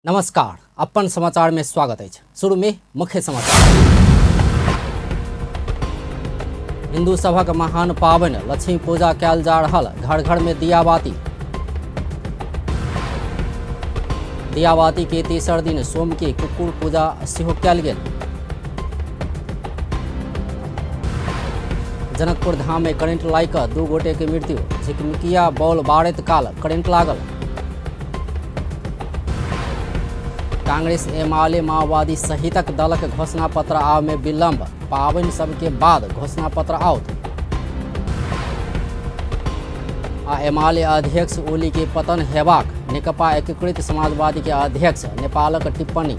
नमस्कार, अपन समाचार में स्वागत अछि। शुरू में मुख्य समाचार। हिंदू सभक महान पाबनि लक्ष्मी पूजा कयल जा रहल, घर घर में दियाबाती। दियाबाती के तेसर दिन सोम के कुकुर पूजा सेहो कयल गेल। जनकपुर धाम में करेंट लागि कऽ 2 गोटे के मृत्यु, झिकमिकिया बॉल बारैत काल करेंट लागल। कांग्रेस एमाले माओवादी सहितक दलक घोषणा पत्र आव में विलंब, पाबनि सबके बाद घोषणा पत्र आओत। आ एमाले अध्यक्ष ओली के पतन हेबाक नेकपा एकीकृत समाजवादी के अध्यक्ष नेपालक टिप्पणी।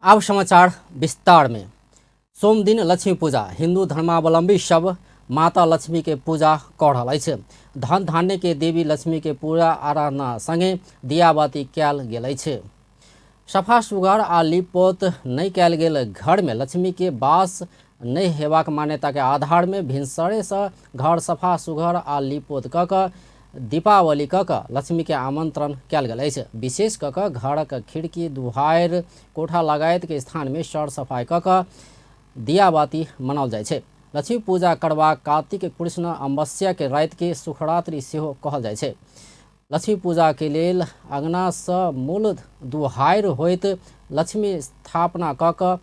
आब समाचार विस्तार में। सोम दिन लक्ष्मी पूजा, हिंदू धर्मावलंबी सब माता लक्ष्मी के पूजा कऽ रहल अछि। धन धान्य के देवी लक्ष्मी के पूजा आराधना संगे दियाबाती कयल गेल अछि। सफा सुघर आ लीप-पोत नहि कयल गेल घर में लक्ष्मी के वास नहि हेबाक मान्यता के आधार में भिनसरे सँ घर सफा सुघर आ लीप-पोत कऽ कऽ दीपावली कऽ कऽ लक्ष्मी के आमंत्रण कयल गेल अछि। विशेष कऽ कऽ घरक खिड़की, दुहारि, कोठा लगायत के स्थान में सर सफाई कऽ कऽ दियाबाती मनाओल जाइ छै। लक्ष्मी पूजा करबाक कार्तिक कृष्ण अमावस्या के राति के सुखरात्रि सेहो कहल जाइ छै। लक्ष्मी पूजा के लेल अंगना सँ मूल दुहारि होइत लक्ष्मी स्थापना कऽ कऽ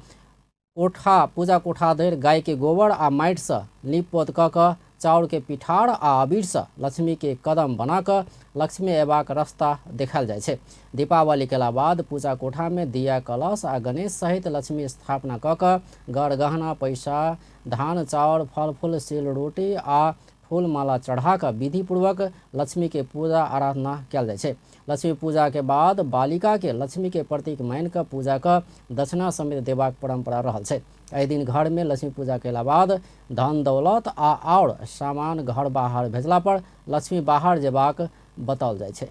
कोठा पूजा कोठा धरि गाय के गोबर आ माटि सँ लीप पोत कऽ कऽ चाउर के पिठार आ अबीर सँ लक्ष्मी के कदम बना कऽ लक्ष्मी अयबाक रस्ता देखायल जाइ छै। दीपावली केला बाद पूजा कोठा में दिया, कलश आ गणेश सहित लक्ष्मी स्थापना कऽ कऽ गर गहना, पैसा, धान, चाउर, फल फूल, सील रोटी आ फूल माला चढ़ा कऽ विधिपूर्वक लक्ष्मी के पूजा आराधना कयल जाइ छै। लक्ष्मी पूजा के बाद बालिका के लक्ष्मी के प्रतीक मानि कऽ पूजा कऽ दक्षिणा समेत देबाक परंपरा रहल छै। एहि दिन घर में लक्ष्मी पूजा केला बाद धन दौलत आ आओर सामान घर बाहर भेजला पर लक्ष्मी बाहर जेबाक बताओल जाइ छै।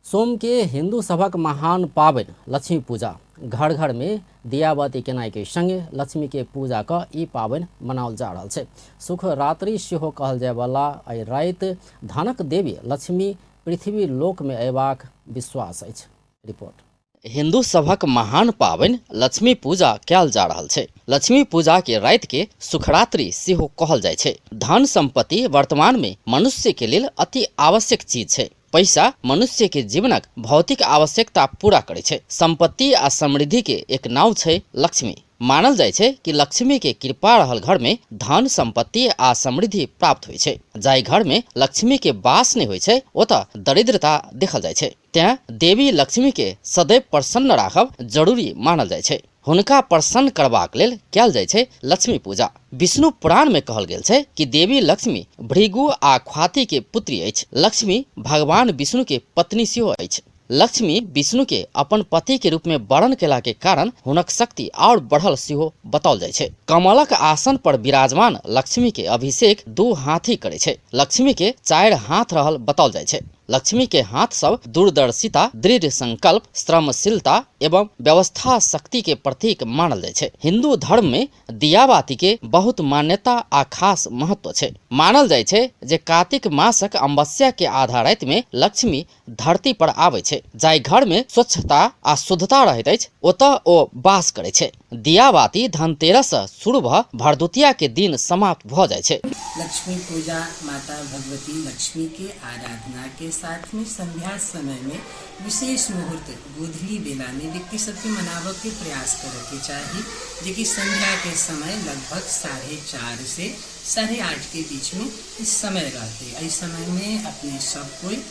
सोम के हिंदू सभक महान पाबनि लक्ष्मी पूजा, घर घर में दियाबाती केनाइ के संगे लक्ष्मी के पूजा कऽ ई पाबनि मनाओल जा रहल छै। सुख रात्रि सेहो कहल जायवला एहि राति धनक देवी लक्ष्मी पृथ्वी लोक में अयबाक विश्वास अछि। रिपोर्ट। हिंदू सभक महान पाबनि लक्ष्मी पूजा कयल जा रहल छै। लक्ष्मी पूजा के राति के सुखरात्रि सेहो कहल जाइ छै। धन संपत्ति वर्तमान में मनुष्य के लेल अति आवश्यक चीज छै। पैसा मनुष्य के जीवनक भौतिक आवश्यकता पूरा करै छै। संपत्ति आ समृद्धि के एक नाव छै लक्ष्मी। मानल जाइ छै कि लक्ष्मी के कृपा रहल घर में धन संपत्ति आ समृद्धि प्राप्त होइ छै। जाहि घर में लक्ष्मी के वास नहि होइ छै ओतऽ दरिद्रता देखल जाइ छै। तें देवी लक्ष्मी के सदैव प्रसन्न राखब जरूरी मानल जाइ छै। हुनका प्रसन्न करबाक लेल कयल जाइ छै लक्ष्मी पूजा। विष्णु पुराण में कहल गेल छै कि देवी लक्ष्मी भृगु आ ख्वाति के पुत्री अछि। लक्ष्मी भगवान विष्णु के पत्नी सेहो अछि। लक्ष्मी विष्णु के अपन पति के रूप में वरण केला के कारण हुनक शक्ति आओर बढ़ल सेहो बताओल जाइ छै। कमलक आसन पर विराजमान लक्ष्मी के अभिषेक 2 हाथी करै छै। लक्ष्मी के 4 हाथ रहल बताओल जाइ छै। लक्ष्मी के हाथ सब दूरदर्शिता, दृढ़ संकल्प, श्रमशीलता एवं व्यवस्था शक्ति के प्रतीक मानल जाइ छै। हिंदू धर्म में दियाबाती के बहुत मान्यता आ खास महत्व छै। मानल जाइ छै जे कार्तिक मासक अमावस्या के आधा राति में लक्ष्मी धरती पर आबै छै। जाहि घर में स्वच्छता आ शुद्धता रहैत अछि ओतऽ ओ वास करै छै। दियाबाती धनतेरस सँ शुरू भऽ भरदुतिया के दिन समाप्त भऽ जाइ छै। लक्ष्मी पूजा माता भगवती लक्ष्मी के आराधना के साथ में संध्या समय में विशेष मुहूर्त गोधूली बेला में व्यक्ति सबके मनाबऽ के प्रयास करऽ के चाही, जे कि संध्या के समय लगभग 4:30 से 8:30 के बीच में इस समय रहते। एहि समय में अपने सब कोई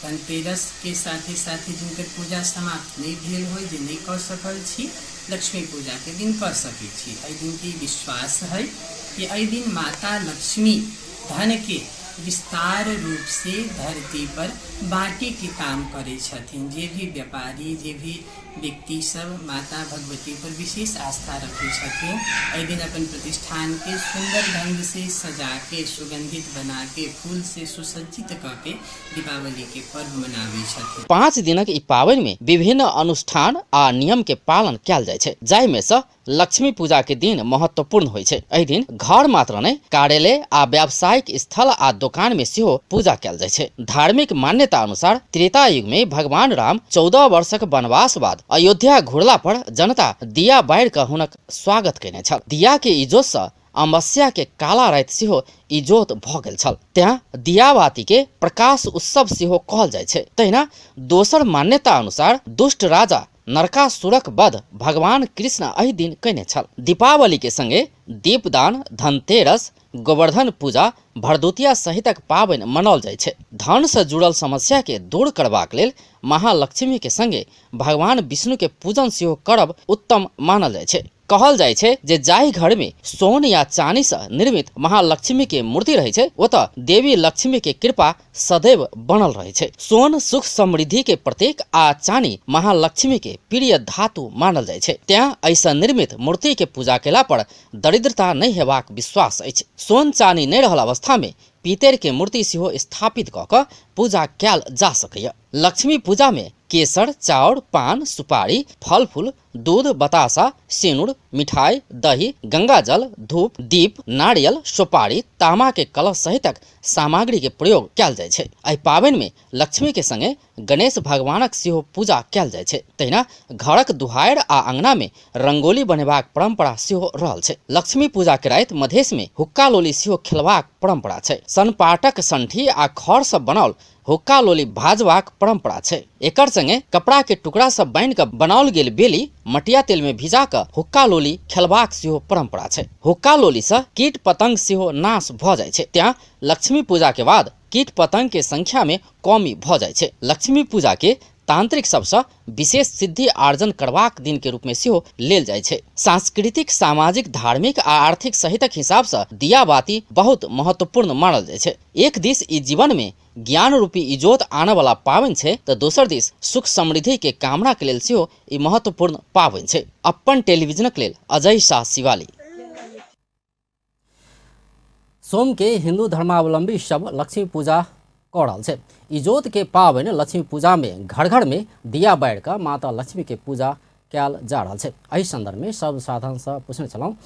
धनतेरस के साथे साथे जिनकर पूजा समाप्त नहीं भेल हो, जे नहीं कऽ सकल छी, लक्ष्मी पूजा के दिन कऽ सकै छी। एहि दिन के विश्वास है कि एहि दिन माता लक्ष्मी धन के विस्तार रूप से धरती पर बांटे के काम करै छथिन। जे भी व्यापारी, जे भी व्यक्ति सब माता भगवती पर विशेष आस्था रखै छथिन। एहि दिन अपन प्रतिष्ठान के सुंदर ढंग से सजा के, सुगंधित बना के, फूल से सुसज्जित कऽ के दीपावली के पर्व मनाबै छथिन। 5 दिनक ई पाबनि में विभिन्न अनुष्ठान आ नियम के पालन कयल जाइ छै, जाहि में सँ लक्ष्मी पूजा के दिन महत्वपूर्ण होइ छै। एहि दिन घर मात्र नहि, कार्यालय आ व्यावसायिक स्थल आ दोकान में सेहो पूजा कयल जाइ छै। धार्मिक मान्यता अनुसार त्रेता युग में भगवान राम 14 वर्षक वनवास बाद अयोध्या घुरला पर जनता दिया बारि कऽ हुनक स्वागत कयने छल। दिया के इजोत सँ अमावस्या के काला राति सेहो इजोत भऽ गेल छल, तें दियाबाती के प्रकाश उत्सव सेहो कहल जाइ छै। तहिना दोसर मान्यता अनुसार दुष्ट राजा नरकासुरक वध भगवान कृष्ण एहि दिन कयने छल। दीपावली के संगे दीपदान, धनतेरस, गोवर्धन पूजा, भरदुतिया सहितक पाबनि मनाओल जाइ छै। धन से जुड़ल समस्या के दूर करबाक लेल महालक्ष्मी के संगे भगवान विष्णु के पूजन सेहो करब उत्तम मानल जाइ छै। कहल जाइ छै जे जाहि घर में सोन या चानी से निर्मित महालक्ष्मी के मूर्ति रहै छै, ओतऽ देवी लक्ष्मी के कृपा सदैव बनल रहै छै। सोन सुख समृद्धि के प्रतीक आ चानी महालक्ष्मी के प्रिय धातु मानल जाइ छै, तें एहिसँ निर्मित मूर्ति के पूजा केला पर दरिद्रता नहि हेबाक विश्वास अछि। सोन चानी नहि रहल अवस्था में पीतरि के मूर्ति सेहो स्थापित कऽ कऽ पूजा कयल जा सकैए। लक्ष्मी पूजा में केसर, चाउर, पान, सुपारी, फल फूल, दूध, बतासा, सिनुर, मिठाई, दही, गंगाजल, धूप, दीप, नारियल, सुपारी, तामा के कलश सहितक सामग्री के प्रयोग कयल जाइ छै। एहि पाबनि में लक्ष्मी के संगे गणेश भगवानक सेहो पूजा कयल जाइ छै। तहिना घरक दुहारि आ अंगना में रंगोली बनेबाक परंपरा सेहो रहल छै। लक्ष्मी पूजा के राति मधेश में हुक्का लोली सेहो खेलबाक परंपरा छै। सनपाटक संठी आ खर सँ बनाओल हुक्का लोली भाजबाक परंपरा छै। एकर संगे कपड़ा के टुकड़ा सब बान्हि कऽ बनाओल गेल बेली मटिया तेल में भिजा कऽ हुक्का लोली खेलबाक सेहो परंपरा छै। हुक्का लोली सँ कीट पतंग सेहो नाश भऽ जाइ छै, तें लक्ष्मी पूजा के बाद कीट पतंग के संख्या में कमी भऽ जाइ छै। लक्ष्मी पूजा के तांत्रिक सबसँ विशेष सिद्धि आर्जन करबाक दिन के रूप में सेहो लेल जाइ छै। सांस्कृतिक, सामाजिक, धार्मिक आ आर्थिक सहितक हिसाब सँ दियाबाती बहुत महत्वपूर्ण मानल जाइ छै। एक दिस ई जीवन में ज्ञान रूपी इजोत आनऽ वाला पाबनि छै तऽ दोसर दिस सुख समृद्धि के कामना के लेल सेहो ई महत्वपूर्ण पाबनि छै। अप्पन टेलीविजनक लेल अजय शाह शिवाली। सोम के हिंदू धर्मावलंबी सब लक्ष्मी पूजा कऽ रहल छै। इजोत के पाबनि लक्ष्मी पूजा में घर घर में दिया बारि कऽ माता लक्ष्मी के पूजा कयल जा रहल छै। एहि संदर्भ में सब साधन से पूछने छलहुँ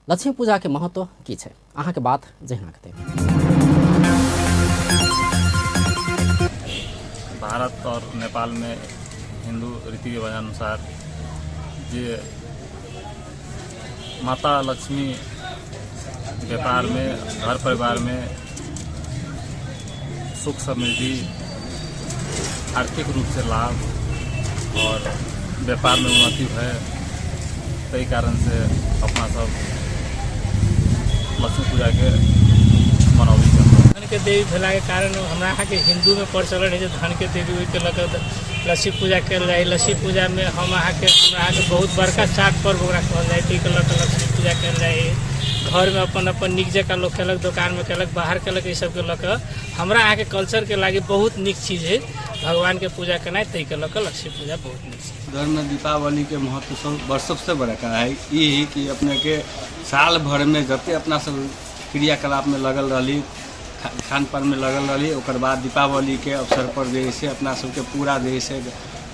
लक्ष्मी पूजा के महत्व की छै, अहाँके बात जहिना के। भारत और नेपाल में हिंदू रीति रिवाज अनुसार जे माता लक्ष्मी व्यापार में, घर परिवार में सुख समृद्धि, आर्थिक रूप से लाभ और व्यापार में उन्नति है, ताहि कारण से अपना सब लक्ष्मी पूजा के मनौली। धन के देवी भेलाके कारण हमरा अहाँके हिन्दूमे प्रचलन है जे धन के देवी, ओहिके लऽ कऽ लक्ष्मी पूजा कयल जाइ। लक्ष्मी पूजामे हम अहाँके, हमरा अहाँके बहुत बड़का चार पर्व ओकरा कहल जाइ, ताहिके लऽ कऽ लक्ष्मी पूजा कयल जाइ है। घरमे अपन अपन नीक जकाँ लोक केलक, दोकानमे केलक, बाहर केलक। एहि सबके लऽ कऽ हमरा अहाँके कल्चरके लागि बहुत नीक चीज है भगवानके पूजा केनाइ, ताहिके लऽ कऽ लक्ष्मी पूजा बहुत नीक छै। धर्म में दीपावली के महत्व सब सबसे बड़का है ई कि अपने के साल भर में जते अपना सब क्रियाकलाप में लगल रहली, खान पान में लगल रहली, ओकर बाद दीपावली के अवसर पर जे है से अपना सबके पूरा जे है से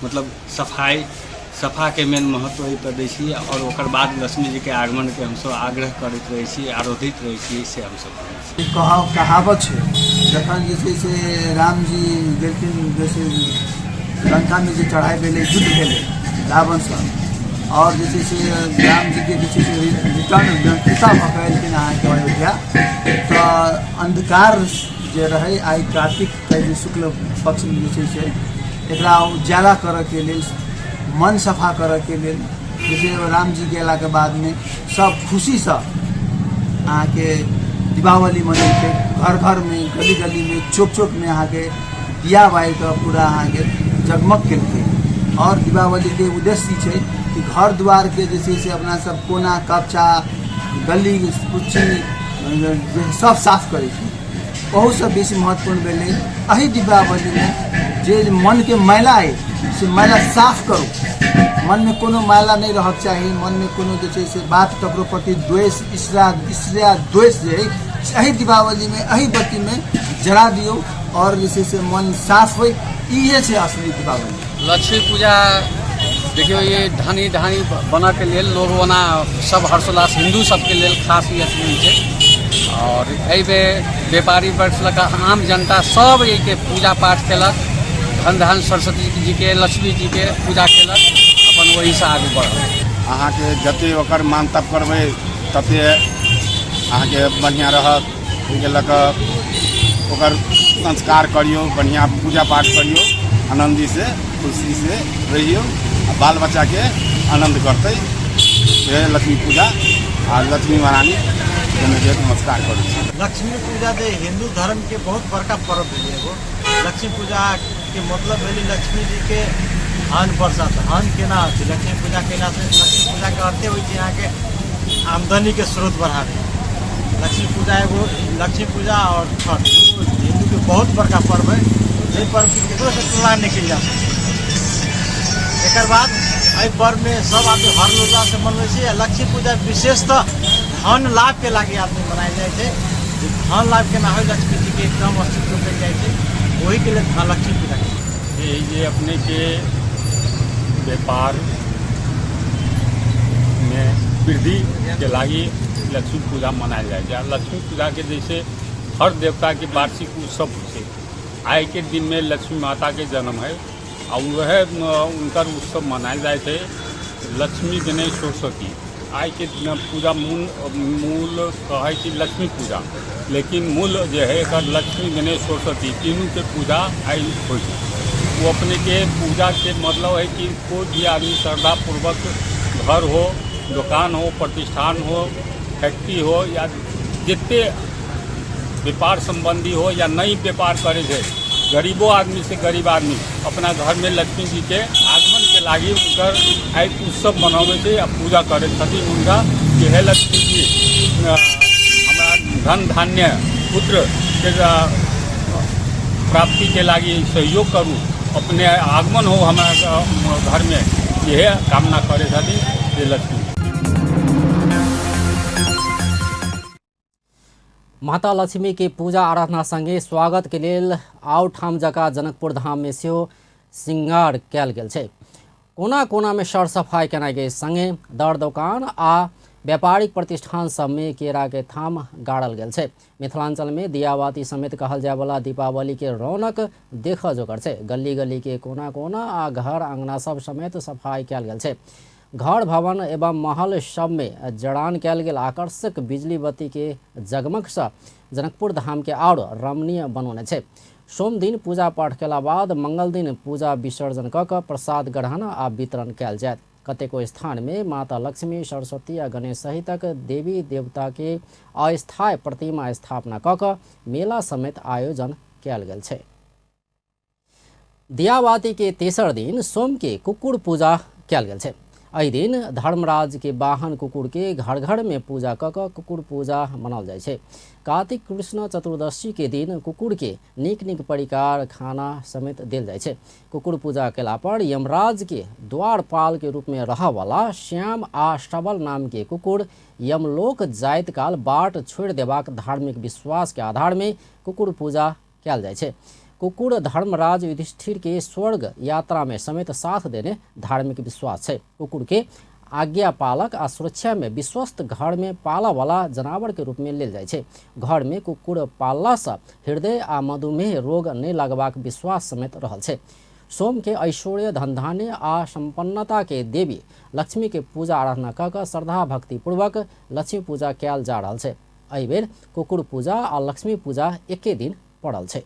मतलब सफाई, सफा के मेन महत्व एहि पर दै छी और ओकर बाद लक्ष्मी जी के आगमन के हमसब आग्रह करैत रहै छी, आरोधित रहै छी, से हमसब करै छी। कहावत छै, जखन जे छै से रामजी गेलखिन, जैसे लंकामे जे चढ़ाइ भेलै, युद्ध भेलै रावणसँ, आओर जे छै से रामजीके जे छै से रिटर्न सीता भऽ कऽ एलखिन अहाँके अयोध्या, तऽ अन्धकार जे रहै, आइ कार्तिकके जे शुक्ल पक्षमे जे छै से एकरा उजाला करऽके लेल, मन सफा करऽके लेल जे छै रामजी गेलाके बादमे सब खुशीसँ अहाँके दीपावली मनेलकै। घर घरमे, गली गलीमे, चौक चौकमे अहाँके दिया बारि कऽ पूरा अहाँके जगमग केलकै। आओर दीपावलीके उद्देश्य ई छै कि घर दुआरके जे छै से अपना सब कोना कपचा, गली कुच्ची सब साफ करै छी। ओहूसँ बेसी महत्वपूर्ण भेलै एहि दीपावलीमे जे मनके मैला अइ से छै मैला साफ करू। मनमे कोनो मैला नहि रहक चाही, मनमे कोनो जे छै से बात ककरो प्रति द्वेष, ईर्ष्या ईर्ष्या द्वेष जे अइ से एहि दीपावलीमे एहि बत्तीमे जरा दियौ आओर जे छै से मन साफ होइ। इहे छै असली दीपावली। लक्ष्मी पूजा देखियौ, ये धनी धानी बनऽके लेल लोग ओना सब हर्षोल्लास, हिन्दू सबके लेल खास ई अथी होइ छै। आओर एहिमे व्यापारी वर्गसँ लऽ कऽ आम जनता सब एहिके पूजा पाठ केलक, धन धान सरस्वती जीके लक्ष्मी जीके पूजा केलक, अपन ओहिसँ आगू बढ़ल। अहाँके जतेक ओकर मानतब करबै ततेक अहाँके बढ़िआँ रहत। ओहिके लऽ कऽ ओकर संस्कार करियौ, बढ़िआँ पूजा पाठ करियौ, आनन्दीसँ खुशीसँ रहियौ आ बाल बच्चाके आनन्द करतै। इएह लक्ष्मी पूजा आ लक्ष्मी महारानी नमस्कार करै छी। लक्ष्मी पूजा जे हिन्दू धर्मके बहुत बड़का पर्व भेलै एगो। लक्ष्मी पूजाके मतलब भेलै लक्ष्मी जीके अन्न बरसात। अन्न केना होइ छै लक्ष्मी पूजा कयलासँ? लक्ष्मी पूजाके अर्थे होइ छै अहाँके आमदनीके स्रोत बढ़ाबै। लक्ष्मी पूजा एगो, लक्ष्मी पूजा आओर छठ दुनू हिन्दूके बहुत बड़का पर्व है, जाहि पर्वके ककरोसँ तुलना नहि कयल जा सकै। एकर बाद एहि पर्वमे सब आदमी हर्षोल्लाससँ मनबै छै। आ लक्ष्मी पूजा विशेषतः धन लाभके लागि आदमी मनायल जाइ छै, जे धन लाभ केना होइ, लक्ष्मी जीके एकदम अस्तित्व कयल जाइ छै, ओहिके लेल लक्ष्मी पूजा। यही जे अपनेके व्यापार में वृद्धि के लागी लक्ष्मी पूजा मनायल जाइ छै। आ लक्ष्मी पूजाके जैसे हर देवताके वार्षिक उत्सव होइ छै, आइके दिनमे लक्ष्मी माताके जन्म है आ वएह हुनकर उत्सव मनायल जाइ छै। लक्ष्मी गणेश सरस्वती आइके दिन पूजा मूल मूल कहै छी लक्ष्मी पूजा, लेकिन मूल जे है एकर लक्ष्मी गणेश सरस्वती तीनूके पूजा आइ होइ छै। ओ अपनेके पूजाके मतलब है कि कोइ भी आदमी श्रद्धापूर्वक घर हो, दोकान हो, प्रतिष्ठान हो, फैक्ट्री हो या जते व्यापार सम्बन्धी हो या नहि व्यापार करै छै, गरीबो आदमी से गरीब आदमी अपना घरमे लक्ष्मी जीके आगमनके लागि हुनकर आइ उत्सव मनाबै छै आ पूजा करै छथिन हुनका कि हे लक्ष्मी जी, हमरा धन धान्य पुत्रके प्राप्तिके लागि सहयोग करू, अपने आगमन हो हमरा घरमे, इएह कामना करै छथिन जे लक्ष्मी। माता लक्ष्मी के पूजा आराधना संगे स्वागत के लेल आउ ठाम जकाँ जनकपुर धाम में सेहो श्रृंगार कयल गेल छै। कोना कोना में सर सफाई केनाइ के संगे दर दोकान आ व्यापारिक प्रतिष्ठान सब में केरा के थाम गाड़ल गेल छै। मिथिलांचल में दियाबाती समेत कहल जाय वाला दीपावली के रौनक देखऽ जोगर छै। गली गली के कोना कोना आ घर अंगना सब समेत सफाई कयल गेल छै। घर भवन एवं महल सब में जड़ान कयल गेल आकर्षक बिजली बत्ती के जगमग सँ जनकपुर धाम के आओर रमणीय बनौने छै। सोम दिन पूजा पाठ केला बाद मंगल दिन पूजा विसर्जन कऽ कऽ प्रसाद ग्रहण आ वितरण कयल जायत। कतेको स्थान में माता लक्ष्मी, सरस्वती आ गणेश सहितक देवी देवता के अस्थायी प्रतिमा स्थापना कऽ कऽ मेला समेत आयोजन कयल गेल छै। दियाबाती के तेसर दिन सोम के कुकुर पूजा कयल गेल छै। एहि दिन धर्मराज के वाहन कुकुर के घर घर में पूजा कऽ कऽ कुकुर पूजा मनाओल जाइ छै। कार्तिक कृष्ण चतुर्दशी के दिन कुकुर के नीक नीक परिकार खाना समेत देल जाइ छै। कुकुर पूजा केला पर यमराज के द्वारपाल के रूप में रहऽ वाला श्याम आ सबल नाम के कुकुर यमलोक जाइत काल बाट छोड़ि देबाक धार्मिक विश्वास के आधार में कुकुर पूजा कयल जाइ छै। कुकुर धर्मराज युधिष्ठिर के स्वर्ग यात्रा में समेत साथ देने धार्मिक विश्वास छै। कुकुर के आज्ञा पालक आ सुरक्षा में विश्वस्त घर में पालऽ वाला जनावर के रूप में लेल जाइ छै। घर में कुकुर पालला सँ हृदय आ मधुमेह रोग नहि लगबाक विश्वास समेत रहल छै। सोम के ऐश्वर्य, धनधान्य आ संपन्नता के देवी लक्ष्मी के पूजा आराधना कऽ कऽ श्रद्धा भक्ति पूर्वक लक्ष्मी पूजा कयल जा रहल छै। एहि बेर कुकुर पूजा आ लक्ष्मी पूजा एके दिन पड़ल छै।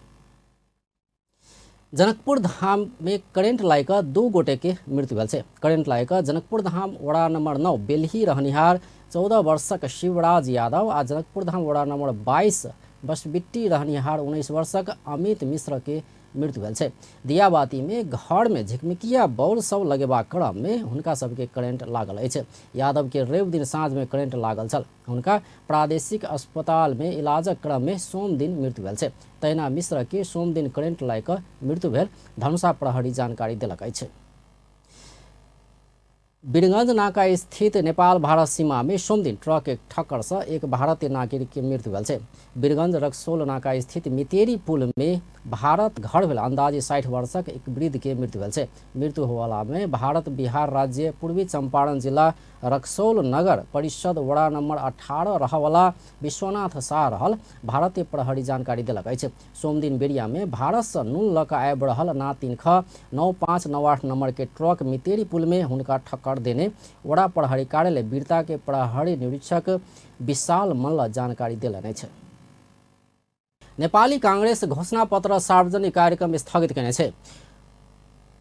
जनकपुर धाम में करेंट लागि कऽ 2 गोटे के मृत्यु भेल छै। करेंट लागि कऽ जनकपुर धाम वड़ा नंबर 9 बेलही रहनिहार 14 वर्षक शिवराज यादव आ जनकपुर धाम वड़ा नंबर 22 बसबिट्टी रहनिहार 19 वर्षक अमित मिश्र के मृत्यु भेल छै। दियाबाती में घर में झिकमिकिया बॉल सब लगेबाक क्रम में हुनका सबके करेंट लागल अछि। यादव के रवि दिन साँझ में करेंट लागल छल। हुनका प्रादेशिक अस्पताल में इलाजक क्रम में सोम दिन मृत्यु भेल छै। तहिना मिश्र के सोम दिन करेंट लागि कऽ मृत्यु भेल धनुषा प्रहरी जानकारी देलक अछि। वीरगंज नाका स्थित नेपाल भारत सीमा में सोमदिन ट्रक के ठक्कर से एक भारतीय नागरिक के मृत्यु भेल छै। वीरगंज रक्सौल नाका स्थित मितेरी पुल में भारत घर भेल अंदाजे 60 वर्षक एक वृद्ध के मृत्यु भेल छै। मृत्यु होवाला में भारत बिहार राज्य पूर्वी चंपारण जिला रक्सौल नगर परिषद वड़ा नंबर 18 रहवाला विश्वनाथ शाह रहल भारतीय प्रहरी जानकारी देलक अछि। सोमदिन बेरिया में भारत से नून लऽ कऽ आबि रहल ना 3 ख 9598 नंबर के ट्रक मितेरी पुल में हुनका ठक्कर देने वड़ा प्रहरी कार्यालय वीरता के प्रहरी निरीक्षक विशाल मल्ल जानकारी देलनि अछि। नेपाली कांग्रेस घोषणा पत्र सार्वजनिक कार्यक्रम स्थगित केने छै।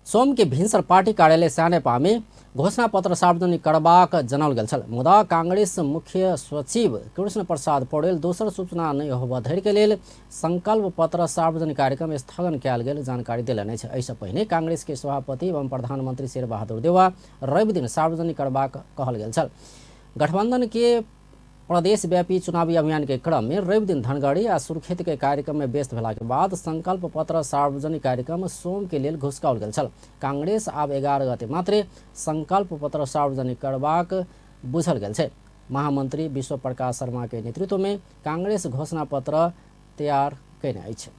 सोम के भिनसर पार्टी कार्यालय सानेपा में घोषणा पत्र सार्वजनिक करबाक जनाओल गेल छल, मुदा कांग्रेस मुख्य सचिव कृष्ण प्रसाद पौडेल दोसर सूचना नहि होबय धरि के लेल संकल्प पत्र सार्वजनिक कार्यक्रम स्थगन कयल गेल जानकारी देलनि अछि। एहिसँ पहिने कांग्रेस के सभापति एवं प्रधानमंत्री शेरबहादुर देउवा रवि दिन सार्वजनिक करबाक कहल गेल छल। गठबंधन के प्रदेशव्यापी चुनावी अभियान के क्रम में रवि दिन धनगढ़ी आ सुर्खेत के कार्यक्रम में व्यस्त भेला के बाद संकल्प पत्र सार्वजनिक कार्यक्रम सोम के लेल घुसकाओल गेल छल। कांग्रेस आब 11 गते मात्रे संकल्प पत्र सार्वजनिक करबाक बुझल गेल छै। महामंत्री विश्व प्रकाश शर्मा के नेतृत्व में कांग्रेस घोषणा पत्र तैयार कयने अछि।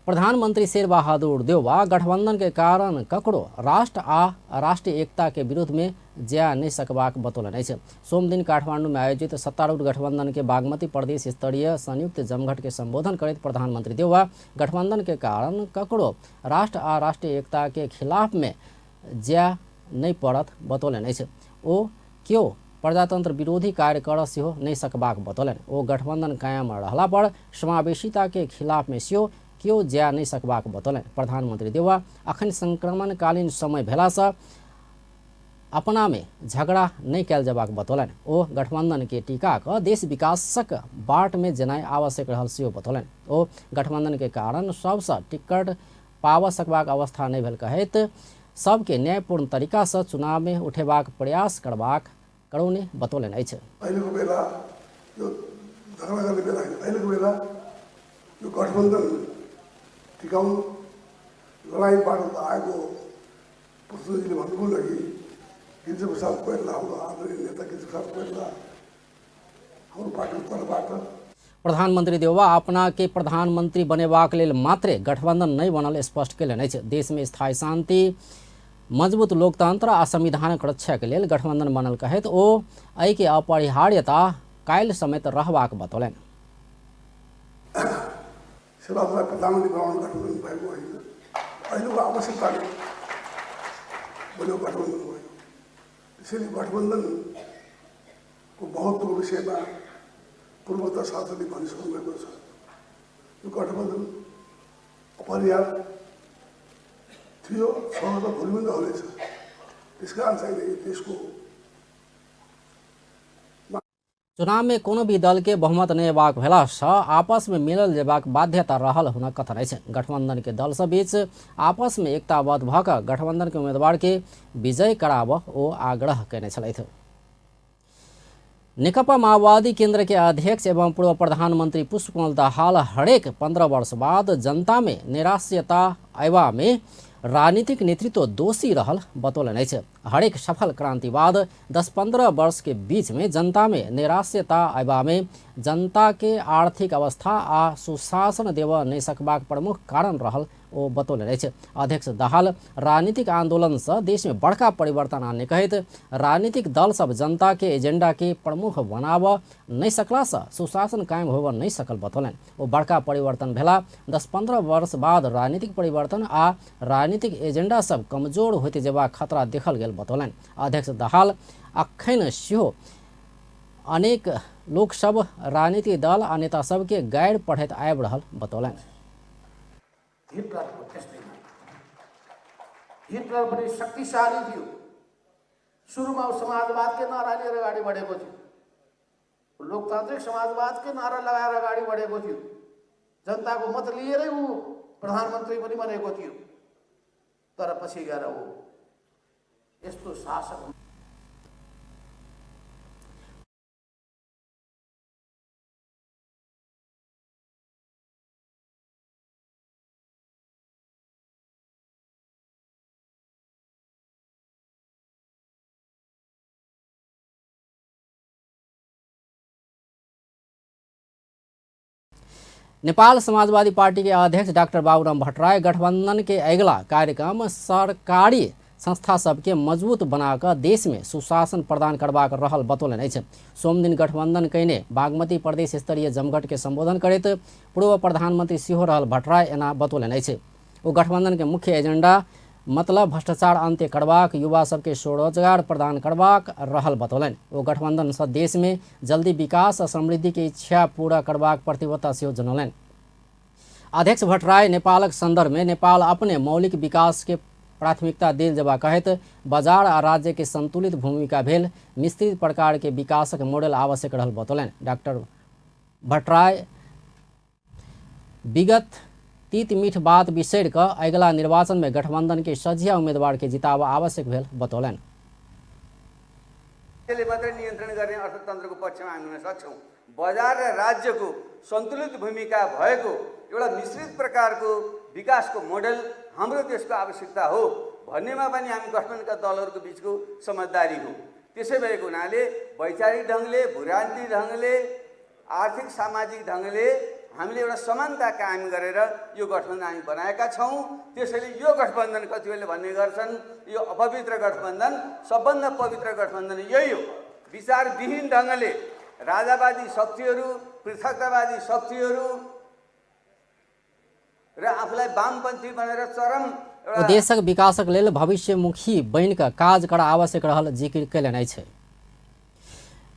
प्रधानमंत्री शेरबहादुर देउवा गठबंधन के कारण ककरो राष्ट्र आ राष्ट्रीय एकता के विरुद्ध में जा नहीं सकबाक बतौलनि अछि। सोमदिन काठमांडू में आयोजित सत्तारूढ़ गठबंधन के बागमती प्रदेश स्तरीय संयुक्त जमघट के संबोधन करैत प्रधानमंत्री देउवा गठबंधन के कारण ककरो राष्ट्र आ राष्ट्रीय एकता के खिलाफ में जा नहीं पड़त बतौलनि अछि। ओ केओ प्रजातंत्र विरोधी कार्य कर सेहो नहीं सकबाक बतौलनि। ओ गठबंधन कायम रहला पर समावेशिता के खिलाफ में सेहो केओ जा नहीं सकबाक बतौलनि। प्रधानमंत्री देउवा अखन संक्रमणकालीन समय भेलासँ अपना में झगड़ा नहीं कयल जयबाक बतौलनि। ओ गठबंधन के टीका कऽ देश विकासक बाट में जेनाइ आवश्यक रहल सेहो बतौलनि। ओ गठबंधन के कारण सबसँ टिकट पाबऽ सकबाक अवस्था नहीं भेल कहैत सबके न्यायपूर्ण तरीकासँ चुनाव में उठेबाक प्रयास करबाक करौने बतौलनि अछि। अहिलेको बेला यो झगडा गर्ने बेला होइन, अहिलेको बेला यो गठबन्धन टिकाउनु लडाइँबाट आएको प्रचण्डजीले भन्नुभयो कि गिरिजाप्रसाद कोइराला हाम्रो आदरणीय नेता गिरिजाप्रसाद कोइराला हाम्रो पार्टीको तर्फबाट प्रधानमंत्री देउवा अपना के प्रधानमंत्री बनेबाक लेल मात्रे गठबंधन नहीं बनल स्पष्ट कयलनि अछि। देश में स्थायी शांति, मजबूत लोकतंत्र आ संविधानक रक्षा के लेल गठबंधन बनल कहैत ओ एहि के अपरिहार्यता काल्हि समेत रहबाक बतौलनि। शेरबहादुरलाई प्रधानमन्त्री बनाउनु गठबन्धन भएको होइन, अहिलेको आवश्यकताले बलियो गठबन्धन भयो। त्यसैले गठबन्धनको महत्त्वको विषयमा पूर्वोत्तर साथीहरूले भनिसक्नु भएको छ। यो गठबन्धन अपरिहार्य थियो, छ र भोलि पनि रहनेछ। त्यस कारण चाहिँ यो देशको चुनाव में कोनो भी दल के बहुमत नहीं अयबाक भेलासँ आपस में मिलल जेबाक बाध्यता रहल हुनक कथन अछि। गठबंधन के दल सब बीच आपस में एकताबद्ध भऽ कऽ गठबंधन के उम्मीदवार के विजय कराबऽ ओ आग्रह कयने छलथि। नेकपा माओवादी केंद्र के अध्यक्ष एवं पूर्व प्रधानमंत्री पुष्पकमल दाहाल हरेक 15 वर्ष बाद जनता में निराश्यता अयबा में राजनीतिक नेतृत्व दोषी रहल बतौलनि अछि। हरेक सफल क्रांति बाद 10-15 वर्ष के बीच में जनता में निराश्यता अयबा में जनता के आर्थिक अवस्था आ सुशासन देबऽ नहि सकबाक प्रमुख कारण रहल ओ बतौलनि अछि। अध्यक्ष दाहाल राजनीतिक आंदोलनसँ देश में बड़का परिवर्तन आनने कहैत राजनीतिक दल सब जनता के एजेंडा के प्रमुख बनाबऽ नहि सकलासँ सुशासन कायम होबऽ नहि सकल बतौलनि। ओ बड़का परिवर्तन भेला 10-15 वर्ष बाद राजनीतिक परिवर्तन आ राजनीतिक एजेंडा सब कमजोर होइत जेबाक खतरा देखल गेल बतौलनि। अध्यक्ष दाहाल अखन सेहो अनेक लोकसब राजनीतिक दल आ नेता सबके गारि पढ़ैत आबि रहल बतौलनि। हिटलरको त्यस्तै भयो। हिटलर पनि शक्तिशाली थियो, सुरुमा ऊ समाजवादकै नारा लिएर अगाडि बढेको थियो, लोकतान्त्रिक समाजवादकै नारा लगाएर अगाडि बढेको थियो, जनताको मत लिएरै ऊ प्रधानमन्त्री पनि बनेको थियो, तर पछि गएर ऊ यस्तो शासक नेपाल समाजवादी पार्टी के अध्यक्ष डाक्टर बाबूराम भट्टराई गठबंधन के अगिला कार्यक्रम सरकारी संस्था सबके मजबूत बनाकऽ देश में सुशासन प्रदान करबाक रहल बतौलनि अछि। सोमदिन गठबंधन कयने बागमती प्रदेश स्तरीय जमघट के संबोधन करैत पूर्व प्रधानमंत्री सेहो रहल भट्टराई एना बतौलनि अछि। ओ गठबंधन के मुख्य एजेंडा मतलब भ्रष्टाचार अंत्य करबाक, युवा सबके स्वरोजगार प्रदान करबाक रहल बतौलनि। ओ गठबंधन सँ देश में जल्दी विकास आ समृद्धि के इच्छा पूरा करबाक प्रतिबद्धता सेहो जनौलनि। अध्यक्ष भट्टराई नेपालक संदर्भ में नेपाल अपने मौलिक विकास के प्राथमिकता देल जेबा कहैत बाजार आ राज्य के संतुलित भूमिका भेल मिश्रित प्रकार के विकासक मॉडल आवश्यक रहल बतौलनि। डाक्टर भट्टराई विगत तीत मीठ बात बिसरि कऽ अगिला निर्वाचन में गठबंधन के सझिया उम्मीदवार के जिताब आवश्यक भेल बतौलनि। मात्रै नियन्त्रण गर्ने अर्थतन्त्रको पक्षमा हामी हुन सक्छौँ। बजार र राज्यको सन्तुलित भूमिका भएको एउटा मिश्रित प्रकारको विकासको मोडेल हाम्रो देशको आवश्यकता हो भन्नेमा पनि हामी गठबन्धनका दलहरूको बिचको समझदारी हो। त्यसै भएको हुनाले वैचारिक ढङ्गले, भूराजनीतिक ढङ्गले, आर्थिक सामाजिक ढङ्गले हामीले एउटा समानता कायम गरेर यो गठबन्धन हामी बनाएका छौँ। त्यसैले यो गठबन्धन कतिपयले भन्ने गर्छन् यो अपवित्र गठबन्धन, सबभन्दा पवित्र गठबन्धन यही हो। विचारविहीन ढङ्गले राजावादी शक्तिहरू, पृथकतावादी शक्तिहरू र आफूलाई वामपन्थी भनेर चरम देशक विकासक लेल भविष्यमुखी बनि कऽ काज कर आवश्यक रहल जिकिर कयलनि अछि।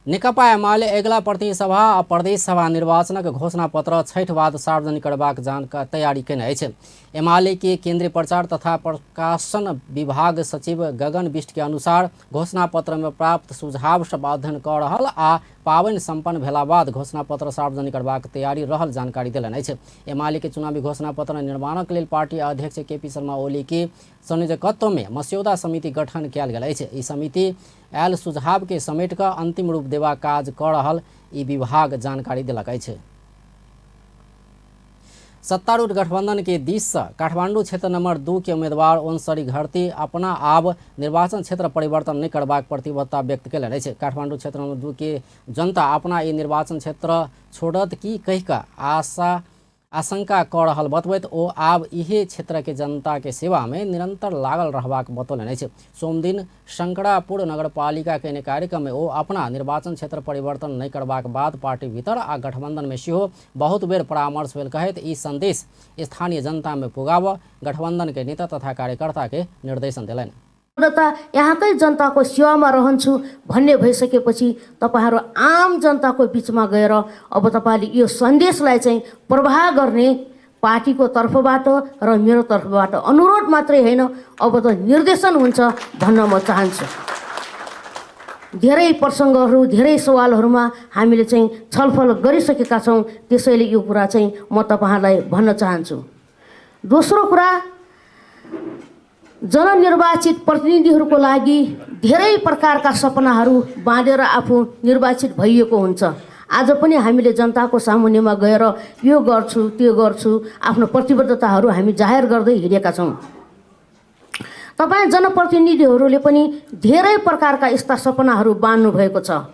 नेकपा एमाले अगिला प्रतिनिधि सभा आ प्रदेश सभा निर्वाचनक घोषणा पत्र छठि बाद सार्वजनिक करबाक जानकारी तैयारी कयने अछि। एमाले के केंद्रीय प्रचार तथा प्रकाशन विभाग सचिव गगन बिष्ट के अनुसार घोषणा पत्र में प्राप्त सुझाव सब अध्ययन कऽ रहल आ पाबनि सम्पन्न भेला बाद घोषणा पत्र सार्वजनिक करबाक तैयारी रहल जानकारी देलनि अछि। एमाले के चुनावी घोषणा पत्र निर्माणक लेल पार्टी अध्यक्ष केपी शर्मा ओली के संयोजकत्व में मस्यौदा समिति गठन कयल गेल अछि। ई समिति आयल सुझाव के समेट कऽ अंतिम रूप देबाक काज कऽ रहल ई विभाग जानकारी देलक अछि। सत्तारूढ़ गठबंधन के दिस से काठमांडू क्षेत्र नंबर 2 के उम्मीदवार ओनसरी घरती अपना आब निर्वाचन क्षेत्र परिवर्तन नहीं करबाक प्रतिबद्धता व्यक्त कयलनि अछि। काठमांडू क्षेत्र नंबर 2 के जनता अपना ई निर्वाचन क्षेत्र छोड़त की कहि कऽ आशंका कऽ रहल बतबैत ओ आब इहे क्षेत्र के जनता के सेवा में निरंतर लागल रहबाक बतौलनि अछि। सोमदिन शंकरापुर नगरपालिका के कार्यक्रम में ओ अपना निर्वाचन क्षेत्र परिवर्तन नहीं करबाक बाद पार्टी भीतर आ गठबंधन में सेहो बहुत बेर परामर्श भेल कहैत ई संदेश स्थानीय जनता में पुगाबऽ गठबंधन के नेता तथा कार्यकर्ता के निर्देशन देलनि। यहाँकै जनताको सेवामा रहन्छु भन्ने भइसकेपछि तपाईँहरू आम जनताको बिचमा गएर अब तपाईँले यो सन्देशलाई चाहिँ प्रवाह गर्ने पार्टीको तर्फबाट र मेरो तर्फबाट अनुरोध मात्रै होइन, अब त निर्देशन हुन्छ भन्न म चाहन्छु। धेरै प्रसङ्गहरू, धेरै सवालहरूमा हामीले चाहिँ छलफल गरिसकेका छौँ, त्यसैले यो कुरा चाहिँ म तपाईँहरूलाई भन्न चाहन्छु। दोस्रो कुरा, जननिर्वाचित प्रतिनिधिहरूको लागि धेरै प्रकारका सपनाहरू बाँधेर आफू निर्वाचित भइएको हुन्छ। आज पनि हामीले जनताको सामुन्नेमा गएर यो गर्छु त्यो गर्छु आफ्नो प्रतिबद्धताहरू हामी जाहेर गर्दै हिँडेका छौँ। तपाईँ जनप्रतिनिधिहरूले पनि धेरै प्रकारका यस्ता सपनाहरू बाँध्नु भएको छ।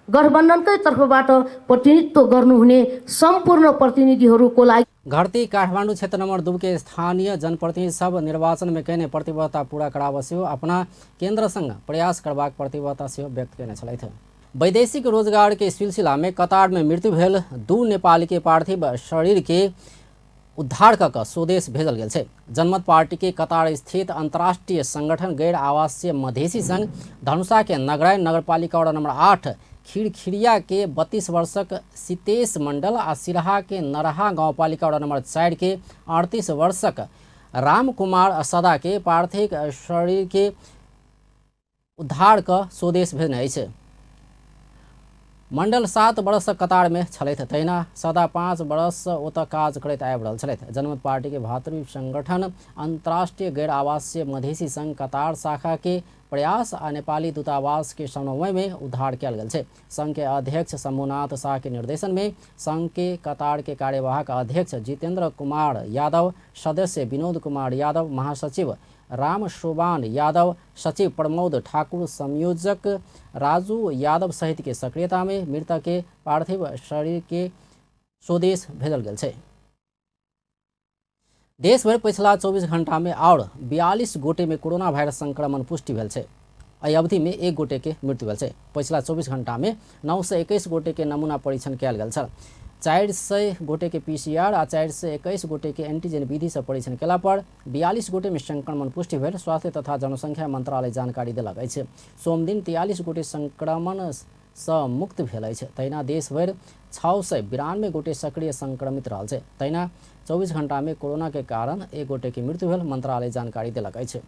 गठबन्धनकै तर्फबाट प्रतिनिधित्व गर्नुहुने सम्पूर्ण प्रतिनिधिहरूको लागि घरती काठमाडौँ क्षेत्र नंबर 2 के स्थानीय जनप्रतिनिधि सब निर्वाचन में कयने प्रतिबद्धता पूरा कराबऽ सेहो अपना केंद्र संग प्रयास करबाक प्रतिबद्धता सेहो व्यक्त कयने छलथि। वैदेशिक रोजगार के सिलसिला में कतार में मृत्यु भेल 2 नेपाली के पार्थिव शरीर के उद्धार कऽ कऽ स्वदेश भेजल गेल छै। जनमत पार्टी के कतार स्थित अंतर्राष्ट्रीय संगठन गैर आवासीय मधेसी संघ धनुषा के नगराइन नगरपालिका वार्ड नंबर 8 खिरखिरिया के 32 वर्षक सीतेश मंडल आ सिरहा के नरहा गाउँपालिका वार्ड नंबर 4 के 38 वर्षक राम कुमार सदा के पार्थिव शरीर के उद्धार कऽ स्वदेश भेजने अछि। मंडल 7 वर्ष कतार में छलथि, तहिना सदा 5 वर्ष ओतऽ काज करैत आबि रहल छलथि। जनमत पार्टी के भातृ संगठन अंतर्राष्ट्रीय गैर आवासीय मधेसी संघ कतार शाखा के प्रयास आ नेपाली दूतावास के समन्वय में उद्धार कयल गेल छै। संघ के अध्यक्ष शंभुनाथ शाह के निर्देशन में संघ के कतार के कार्यवाहक अध्यक्ष जितेंद्र कुमार यादव, सदस्य विनोद कुमार यादव, महासचिव राम शोभान यादव, सचिव प्रमोद ठाकुर, संयोजक राजू यादव सहित के सक्रियता में मृतक के पार्थिव शरीर के स्वदेश भेजल गेल छै। देशभरि पछिला 24 घंटा में और 42 गोटे में कोरोना वायरस संक्रमण पुष्टि भेल छै। एहि अवधि में 1 गोटे के मृत्यु भेल छै। पछिला 24 घंटा में 921 गोटे के नमूना परीक्षण कयल गेल छल। 400 गोटे के पीसीआर आ 421 गोटे के एंटीजन विधि से परीक्षण केला पर 42 गोटे में संक्रमण पुष्टि भेल स्वास्थ्य तथा जनसंख्या मंत्रालय जानकारी देलक अछि। सोमदिन 43 गोटे संक्रमण सँ मुक्त भेल अछि। तहिना देशभरि 692 गोटे सक्रिय संक्रमित रहल छै। तहिना 24 घंटा में कोरोना के कारण 1 गोटे के मृत्यु भेल मंत्रालय जानकारी देलक अछि।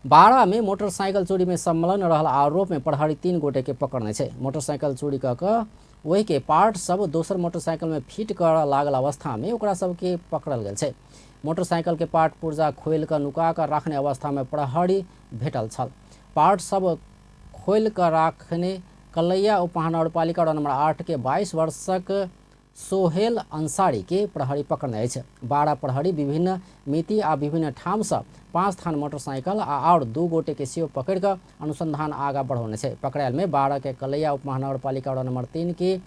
बारा में मोटरसाइकिल चोरी में संलग्न रहल आरोप में प्रहरी 3 गोटे के पकड़ने छै। मोटरसाइकिल चोरी कऽ कऽ ओहि के पार्ट सब दोसर मोटरसाइकिल में फिट कर लागल अवस्था में ओकरा सबके पकड़ल गेल छै। मोटरसाइकिल के पार्ट पुर्जा खोलि कऽ नुका कऽ राखने अवस्था में प्रहरी भेटल छल। पार्ट सब खोलि कऽ राखने कलैया उपमहानगरपालिका वार्ड नंबर 8 के 22 वर्षक सोहेल अंसारी के प्रहरी पकड़ने अछि। 12 प्रहरी विभिन्न मिति आ विभिन्न ठाम से 5 थान मोटरसाइकिल आ और 2 गोटे के सेहो पकड़ कऽ अनुसंधान आगा बढ़ौने छै। पकड़ायल में 12 के कलैया उपमहानगरपालिका वार्ड नंबर 3 के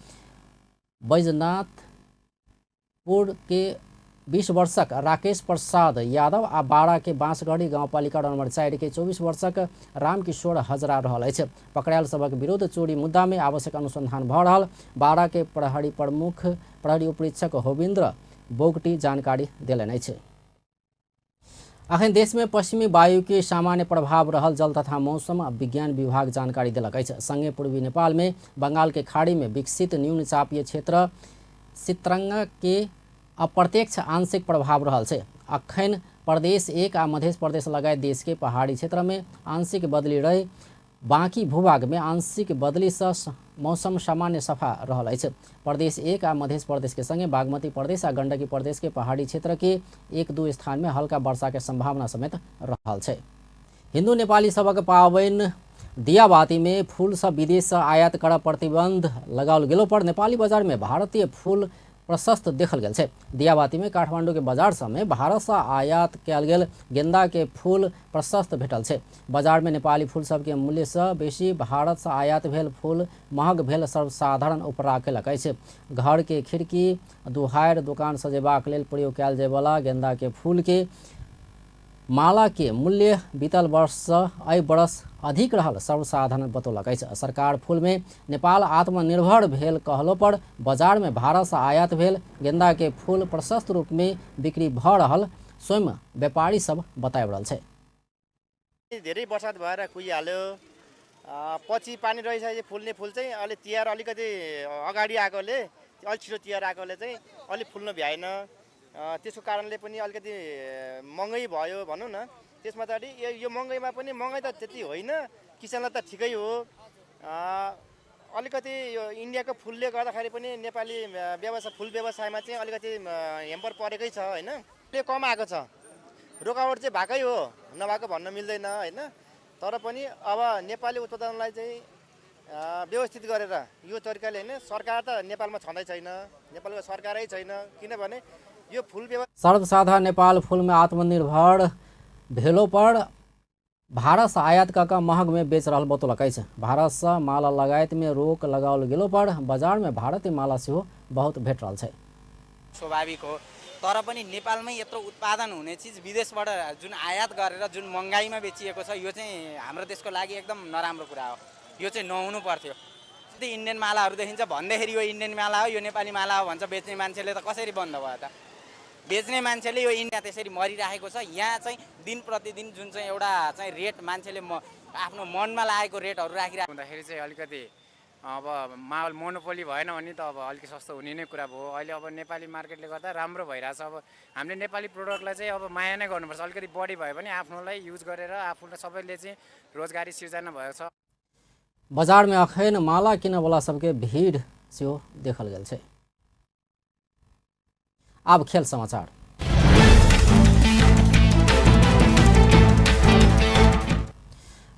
बैजनाथपुर के 20 वर्षक राकेश प्रसाद यादव आ 12 के बाँसगढ़ी गाउँपालिका वार्ड नंबर 4 के 24 वर्षक रामकिशोर हजरा रहल अछि। पकड़ायल सभक विरुद्ध चोरी मुद्दा में आवश्यक अनुसंधान भऽ रहल 12 के प्रहरी प्रमुख प्रहरी उपरीक्षक होविन्द्र बोगटी जानकारी देलनि अछि। अखन देश में पश्चिमी वायु के सामान्य प्रभाव रहल जल तथा मौसम विज्ञान विभाग जानकारी देलक अछि। संगे पूर्वी नेपाल में बंगाल के खाड़ी में विकसित न्यून चापीय क्षेत्र सित्रंग के अप्रत्यक्ष आंशिक प्रभाव रहल छै। अखन प्रदेश 1 आ मध्य प्रदेश लगायत देश के पहाड़ी क्षेत्र में आंशिक बदली रही बाकी भूभाग में आंशिक बदली से मौसम सामान्य सफा रहल अछि। प्रदेश 1 आ मध्य प्रदेश के संगे बागमती प्रदेश आ गंडकी प्रदेश के पहाड़ी क्षेत्र के 1-2 स्थान में हल्का वर्षा के संभावना समेत रहल छै। हिन्दू नेपाली सबक पाबनि दियाबाती में फूल सब विदेश से आयात कर प्रतिबंध लगाओल गेलो पर नेपाली बाजार में भारतीय फूल प्रशस्त देखल गेल छै। दियाबाती में काठमांडू के बाजार सब में भारत से आयात कयल गेल गेंदा के फूल प्रशस्त भेटल छै। बाजार में नेपाली फूल सबके मूल्य से बेसी भारत से आयात भेल फूल महग भेल सर्वसाधारण उपरा केलक अछि। घर के खिड़की दुहार दुकान सजेबाक लेल प्रयोग कयल जायवला गेंदा के फूल के माला के मूल्य बीतल वर्ष से एहि वर्ष अधिक रहल सर्वसाधारण बतौलक अछि। सरकार फूल में नेपाल आत्मनिर्भर भेल कहलो पर बाजार में भारत से आयात भेल गेंदा के फूल प्रशस्त रूप में बिक्री भऽ रहल स्वयं व्यापारी सब बताबि रहल छै। धेरै बर्सात भएर कुहिहाल्यो, पछि पानी रहिसकेपछि फुल्ने फुल चाहिँ अलि तिहार अलिकति अगाडि आएकोले अलि छिटो तिहार आएकोले चाहिँ अलि फुल्न भ्याएन, त्यसको कारणले पनि अलिकति महँगै भयो भनौँ न। त्यसमा त अलि यो महँगैमा पनि महँगै त त्यति होइन, किसानलाई त ठिकै हो। अलिकति यो इन्डियाको फुलले गर्दाखेरि पनि नेपाली व्यवसाय फुल व्यवसायमा चाहिँ अलिकति हेम्पर परेकै छ होइन, त्यो कम आएको छ, रोकावट चाहिँ भएकै हो, नभएको भन्न मिल्दैन होइन। तर पनि अब नेपाली उत्पादनलाई चाहिँ व्यवस्थित गरेर यो तरिकाले होइन, सरकार त नेपालमा छँदै छैन, नेपालको सरकारै छैन, किनभने यो फुल व्यवसाय सर्वसाधारण नेपाल फूल में आत्मनिर्भर भेलो पर भारत से आयात कऽ महग में बेच रहल बतौलक अछि। भारत से माला लगायत में रोक लगाओल गेलो पर बाजार में भारतीय माला सेहो बहुत भेट रहल छै। स्वाभाविक हो, तर पनि नेपालमै यत्रो उत्पादन हुने चिज विदेशबाट जुन आयात गरेर जुन महँगाइमा बेचिएको छ, यो चाहिँ हाम्रो देशको लागि एकदम नराम्रो कुरा हो। यो चाहिँ नहुनु पर्थ्यो। त्यो इन्डियन मालाहरू देखिन्छ भन्दाखेरि यो इन्डियन माला हो, यो नेपाली माला हो भन्छ बेच्ने मान्छेले, त कसरी बन्द भयो त? बेच्ने मान्छेले यो इन्डिया त्यसरी मरिराखेको छ। यहाँ चाहिँ दिन प्रतिदिन जुन चाहिँ एउटा चाहिँ रेट मान्छेले आफ्नो मनमा लागेको रेटहरू राखिरहेको हुँदाखेरि चाहिँ अलिकति अब माहौल मोनोपोली भएन भने त अब अलिक सस्तो हुने नै कुरा भयो। अहिले अब नेपाली मार्केटले गर्दा राम्रो भइरहेछ। अब हामीले नेपाली प्रोडक्टलाई चाहिँ अब माया नै गर्नुपर्छ, अलिकति बढी भए पनि आफ्नोलाई युज गरेर आफूलाई सबैले चाहिँ रोजगारी सिर्जना भएको छ। बजार में अखन माला किनयवला सबके भीड़ सेहो देखल गेल छै। आब खेल समाचार।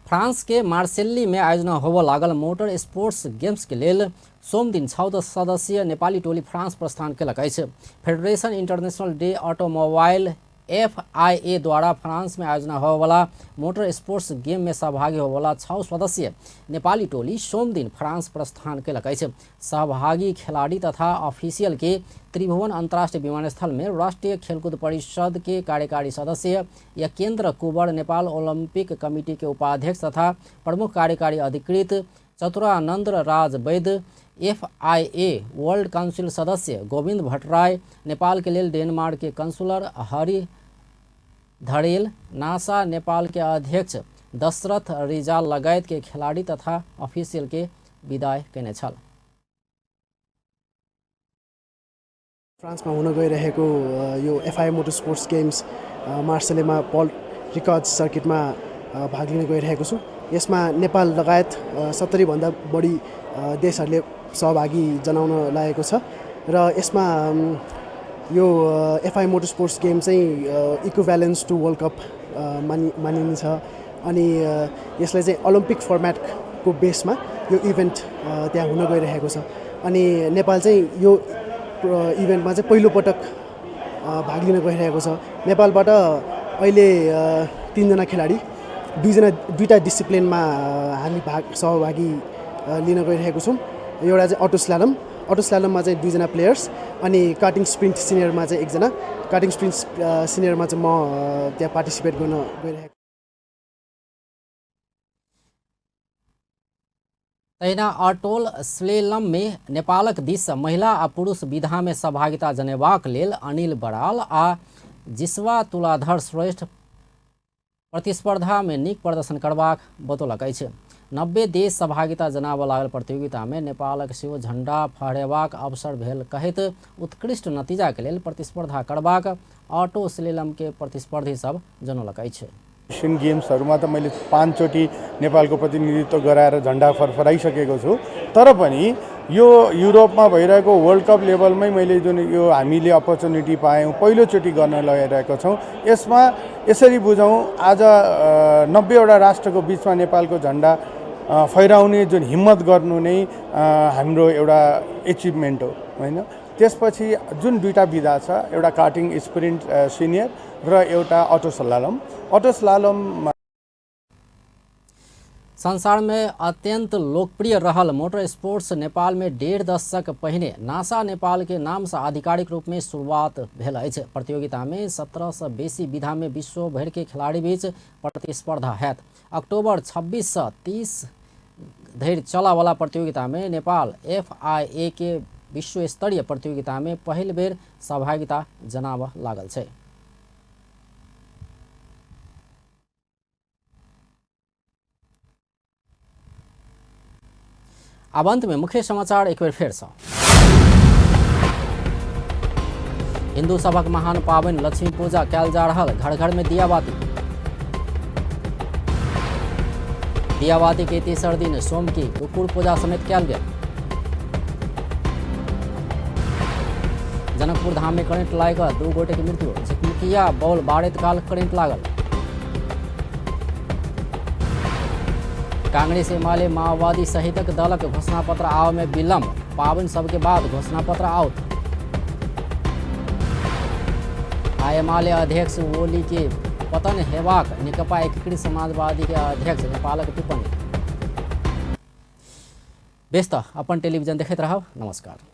फ्रांस के मार्सेल्ली में आयोजना होबय लागल मोटर स्पोर्ट्स गेम्स के लेल सोमदिन 6 सदस्यीय नेपाली टोली फ्रांस प्रस्थान केलक अछि। Federation international day automobile FIA द्वारा फ्रांस में आयोजना होवला मोटर स्पोर्ट्स गेम में सहभागी होवला 6 सदस्यीय नेपाली टोली सोमदिन फ्रांस प्रस्थान केलक अछि। सहभागी खिलाड़ी तथा ऑफिशियल के त्रिभुवन अंतर्राष्ट्रीय विमानस्थल में राष्ट्रीय खेलकूद परिषद के कार्यकारी सदस्य यकेन्द्र कुंवर, नेपाल ओलंपिक कमिटी के उपाध्यक्ष तथा प्रमुख कार्यकारी अधिकृत Chaturanand Raj Vaidya, FIA world council सदस्य गोविंद भट्टराय, नेपाल के लेल डेनमार्क के कंसुलर हरि धड़ेल, नासा नेपाल के अध्यक्ष दशरथ रिजाल लगायत के खिलाड़ी तथा ऑफिशियल के विदाई केने छल। फ्रान्समा हुन गइरहेको यो एफआई मोटर स्पोर्ट्स गेम्स मार्सेलेमा पल रिकर्ड सर्किटमा भाग लिन गइरहेको छु। यसमा नेपाल लगायत 70 भन्दा बढी देशहरूले सहभागी जनाउन लागेको छ र यसमा यो एफआई मोटर स्पोर्ट्स गेम चाहिँ इक्विभ्यालेन्स टु वर्ल्ड कप मानिन्छ अनि यसलाई चाहिँ ओलम्पिक फर्म्याटको बेसमा यो इभेन्ट त्यहाँ हुन गइरहेको छ अनि नेपाल चाहिँ यो इभेन्टमा चाहिँ पहिलोपटक भाग लिन गइरहेको छ। नेपालबाट अहिले 3 जना खेलाडी दुईटा डिसिप्लिनमा हामी सहभागी लिन गइरहेको छौँ। एउटा चाहिँ अटो स्ल्यालममा चाहिँ 2 जना प्लेयर्स अनि कार्टिङ स्प्रिन्ट सिनियरमा चाहिँ 1 जना, कार्टिङ स्प्रिन्ट सिनियरमा चाहिँ म त्यहाँ पार्टिसिपेट गर्न गइरहेको। तहिना अटोल स्लेलम में नेपालक दिस महिला आ पुरुष विधा में सहभागिता जनेबाक लेल अनिल बराल आ जिसवा तुलाधर श्रेष्ठ प्रतिस्पर्धा में नीक प्रदर्शन करबाक बतौलक अछि। 90 देश सहभागिता जनाबऽ लागल प्रतियोगिता में नेपालक सेहो झंडा फहरेबाक अवसर भेल कहैत उत्कृष्ट नतीजा के लेल प्रतिस्पर्धा करबाक ऑटो स्लेलम के प्रतिस्पर्धी सब जनौलक अछि। एसियन गेम्सहरुमा त मैले 5 चोटि नेपालको प्रतिनिधित्व गराएर झन्डा फरफराइसकेको छु, तर पनि यो युरोपमा भइरहेको वर्ल्ड कप लेभलमै मैले जुन यो हामीले अपर्च्युनिटी पायौँ पहिलोचोटि गर्न लगाइरहेको छौँ। यसमा यसरी बुझौँ आज 90 वटा राष्ट्रको बिचमा नेपालको झन्डा फैराउने जुन हिम्मत गर्नु नै हाम्रो एउटा एचिभमेन्ट हो हैन। त्यसपछि जुन दुईटा विधा छ, एउटा कार्टिङ स्प्रिन्ट सिनियर र एउटा अटो स्लालम। अटो स्लालम संसार में अत्यंत लोकप्रिय रहल मोटर स्पोर्ट्स नेपाल में 1.5 दशक पहिने नासा नेपाल के नाम से आधिकारिक रूप में शुरुआत भेल अछि। प्रतियोगिता में 17 से बेसी विधा में विश्व भर के खिलाड़ी बीच प्रतिस्पर्धा हैत। अक्टूबर 26 से 30 धरि चलावाला प्रतियोगिता में नेपाल एफआईए के विश्व स्तरीय प्रतियोगिता में पहिल बेर सहभागिता जनाबऽ लागल छै। अब अंत में मुख्य समाचार एक बेर फेर से। हिंदू सभक महान पावन लक्ष्मी पूजा कैल जा रहल, घर घर में दियाबाती। दियाबाती के तेसर दिन सोम की कुकुर पूजा समेत कैल गेल। जनकपुर धाम में करेंट लागि कऽ 2 गोटे के मृत्यु, झिकमिकिया बॉल बारैत काल करेंट लागल। कांग्रेस एमाले माओवादी सहितक दलक घोषणापत्र आव में विलम्ब, पावन सबके बाद घोषणापत्र आओत। एमाले अध्यक्ष ओली के पतन हेबाक नेकपा एकीकृत समाजवादी के अध्यक्ष नेपालक टिप्पणी। बेस त अपन टेलीविजन देखैत रहब। नमस्कार।